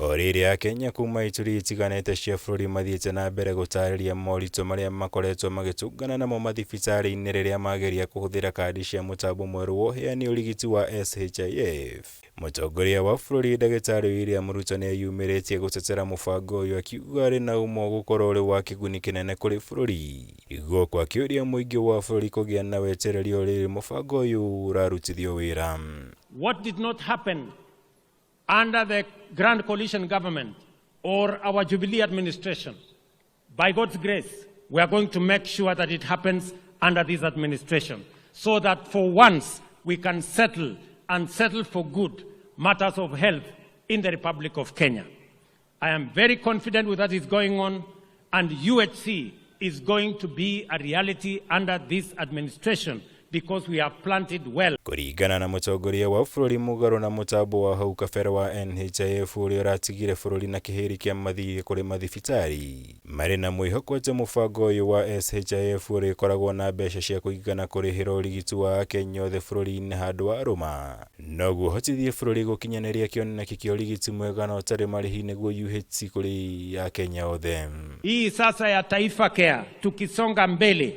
O rĩrĩ Akenya kuma ituri itiganĩte cia bũrũri mathiĩte na mbere gũtarĩria moritũ marĩa makoretwo magĩtũngana namo mathibitarĩ-inĩ rĩrĩa mageria kũhũthĩra kandi cia mũtambo mwerũ wa ũheani ũrigiti wa SHIF. Mũtongoria wa bũrũri Ndagĩtarĩ William Ruto nĩeyumĩrĩtie gũtetera mũbango ũyũ akiuga arĩ na ũma ũgũkorwo ũrĩ wa kĩguni kĩnene kũrĩ bũrũri. Gũkũ akĩũria mũingĩ wa bũrũri kũgĩa na wetereri o rĩrĩ mũbango ũyũ ũrarutithio wĩra. What did not happen under the Grand Coalition government or our Jubilee administration, by God's grace, we are going to make sure that it happens under this administration so that for once we can settle and settle for good matters of health in the Republic of Kenya. I am very confident with what is going on, and UHC is going to be a reality under this administration because we have planned it well. Kũringana na mũtongoria wa bũrũri mũgarũ na mũtambo wa hau kabere wa NHIF ũrĩa ũratigire bũrũri na kĩhĩri kĩa mathirĩ kũrĩ mathibitarĩ marĩ na mwĩhoko atĩ mũbango ũyũ wa SHIF ũrĩkoragwo na mbeca cia kũigana kũrĩhĩra ũrigiti wa Akenya othe bũrũri-inĩ handũ wa rũma noguo ũhotithie bũrũri gũkinyanĩria kĩoneki kĩa ũrigiti mwega na ũtarĩ marĩhi nĩguo UHC kũrĩ Akenya othe. Hii sasa ya Taifa Care, tukisonga mbele,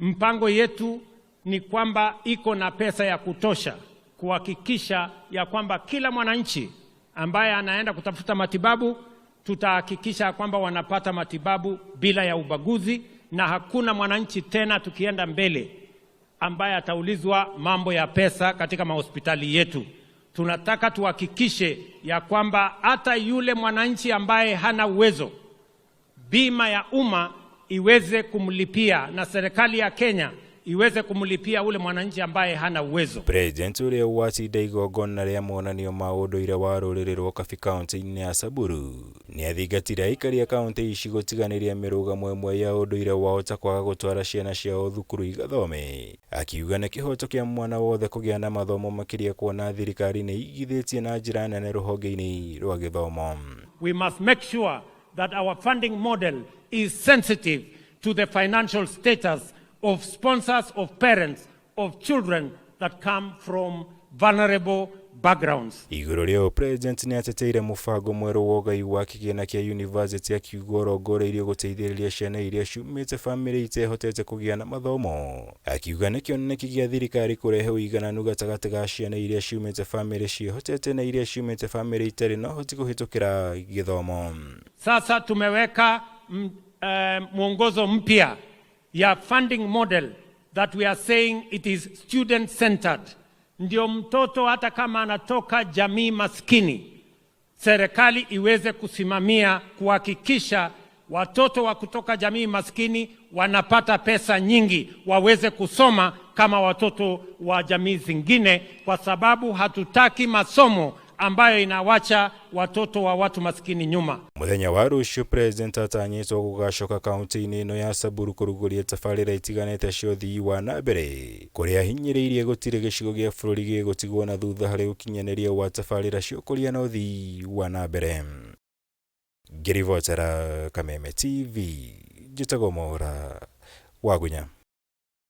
mpango yetu ni kwamba iko na pesa ya kutosha kuhakikisha ya kwamba kila mwananchi ambaye anaenda kutafuta matibabu, tutahakikisha kwamba wanapata matibabu bila ya ubaguzi, na hakuna mwananchi tena tukienda mbele ambaye ataulizwa mambo ya pesa katika mahospitali yetu. Tunataka tuhakikishe ya kwamba hata yule mwananchi ambaye hana uwezo, bima ya umma iweze kumlipia na serikali ya Kenya iweze kumlipia ule mwananchi ambaye hana uwezo. President ũrĩa watinda igongona rĩa monanio ma ũndũire wa rũrĩrĩ rwa Kabi kaunti-inĩ ya Samburu nĩathingatire aikari a kaunti ici gũtiganĩria mĩrũgamo ĩmwe ya ũndũire wao ta kwaga gũtwara ciana ciao thukuru igathome, akiuga nĩ kĩhoto kĩa mwana wothe kũgĩa na mathomo makĩria kuona thirikari nĩ ĩigithĩtie na njĩra nene rũhonge-inĩ rwa gĩthomo. We must make sure that our funding model is sensitive to the financial status of sponsors, of parents, of children that come from vulnerable backgrounds. Igũrũ rĩa ũũ President nĩateteire mũbango mwerũ wa ũgai wa kĩgĩna kĩa yunivasĩtĩ akiuga ũrongoreirio gũteithĩrĩria ciana iria ciumĩte bamĩrĩ itehotete kũgĩa na mathomo, akiuga nĩ kĩoneki gĩa thirikari kũrehe ũigananu gatagatĩ ga ciana iria ciumĩte bamĩrĩ ciĩhotete na iria ciumĩte bamĩrĩ itarĩ na ũhoti kũhĩtũkĩra gĩthomo. Sasa tumeweka mwongozo mpya ya funding model that we are saying it is student centered. Ndio mtoto hata kama anatoka jamii maskini, serikali iweze kusimamia kuhakikisha watoto wa kutoka jamii maskini wanapata pesa nyingi waweze kusoma kama watoto wa jamii zingine, kwa sababu hatutaki masomo ambayo inawacha watoto wa watu maskini nyuma. Mũthenya wa rũciũ President atanyĩtwo gũgacoka kaunti-inĩ ĩno ya Samburu kũrugũria tabarĩra itiganĩte cia ũthii wa na mbere kũrĩa ahinyĩrĩirie gũtirĩ gĩcigo gĩa bũrũri gĩgũtigwo na thutha harĩ ũkinyanĩria wa tabarĩra cia ũkũria na ũthii wa na mbere. Ngĩribotera Kameme TV, njĩtagwo Mwaũra Wagunya.